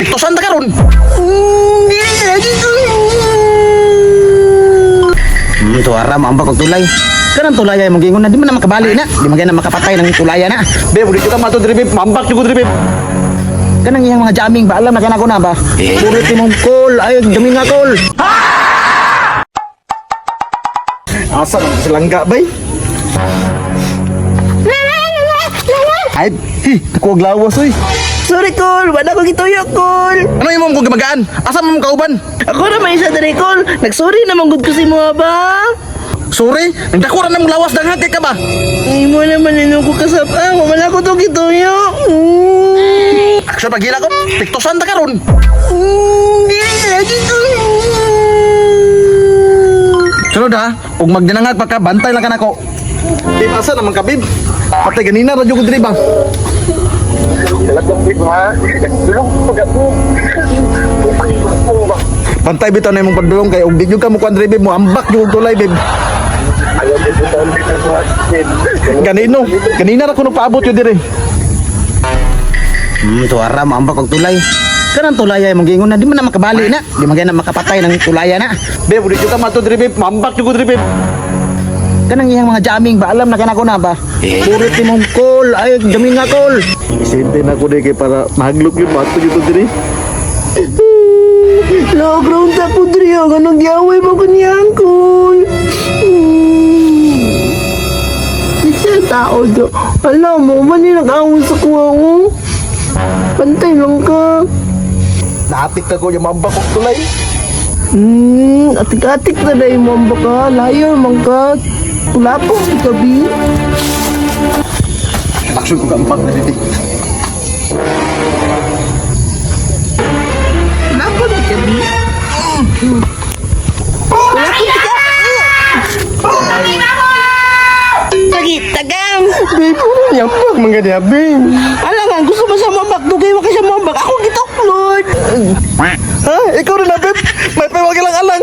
Piktosan ta karon. Dili lagi ko. Tuara mo ambak og tulay. Kanang tulaya imong giingon na di man na makabali na. Di man gana makapatay ng tulaya na. Beb, di ka mato diri, beb. Mambak jud ko diri, beb. Kanang iyang mga jamming ba alam na kana ko na ba? Purit imong call, ay jamming nga call. Asa man silangga bay? Ay, hi, dako og lawas oy. Sorry, Kol. Wala ko gituyo, Kol. Ano imong kong gimagaan? Asa man mong kauban? Ako na may isa diri, Kol. Nagsorry naman gud ko sa imo ba? Sorry, nagdako ra namong lawas dangha kay ka ba? Imo naman ninyo ko kasap. Ah, wala ko to gituyo. Aksyon pagila ko, piktosan ta karon. Dili lagi ko. Sunod ha, ug magdinangag pa ka, bantay lang ka nako. Bib, asa naman ka, bib? Patay ganina radyo ko diri ba? Bantay bitaw na imong pagdulong kay ug di gyud ka mo kuan diri, bib, mo ambak gyud og tulay, bib. Ganino, ganina ra ko nagpaabot yun diri. Tuara mo ambak og tulay. Kanang tulaya imong giingon na di man na makabali na. Di man gana makapatay ng tulaya na. Beb, di ka mato diri, beb, mambak jud ko diri, beb. Kanang iyang mga jamming ba alam na kana ko na ba? Purit imong call, ay jamming nga call. Isente na ko kay para mahaglok yun mato jud diri. Loground ako diri. Ang anong giyaway mo kunyang, Kol. Di siya tao do. Alam mo, mali nag-awon sa kuha ko. Pantay lang ka. Naapit ka ko yung mambak og tulay. Atik-atik na dahil mo ang baka. Liar man ka. Kulapong di ka, bi. Action ko gampang na diri. Kulapong di ka, bi. Kulapong di ka. Lagi, tagang. Babe, yambak mga diya, babe. Ala nga, gusto mo sa mambak. Dugay mo ka sa mambak. Ako gitoklod. Ha? Ikaw rin na, babe. May pawag lang alang.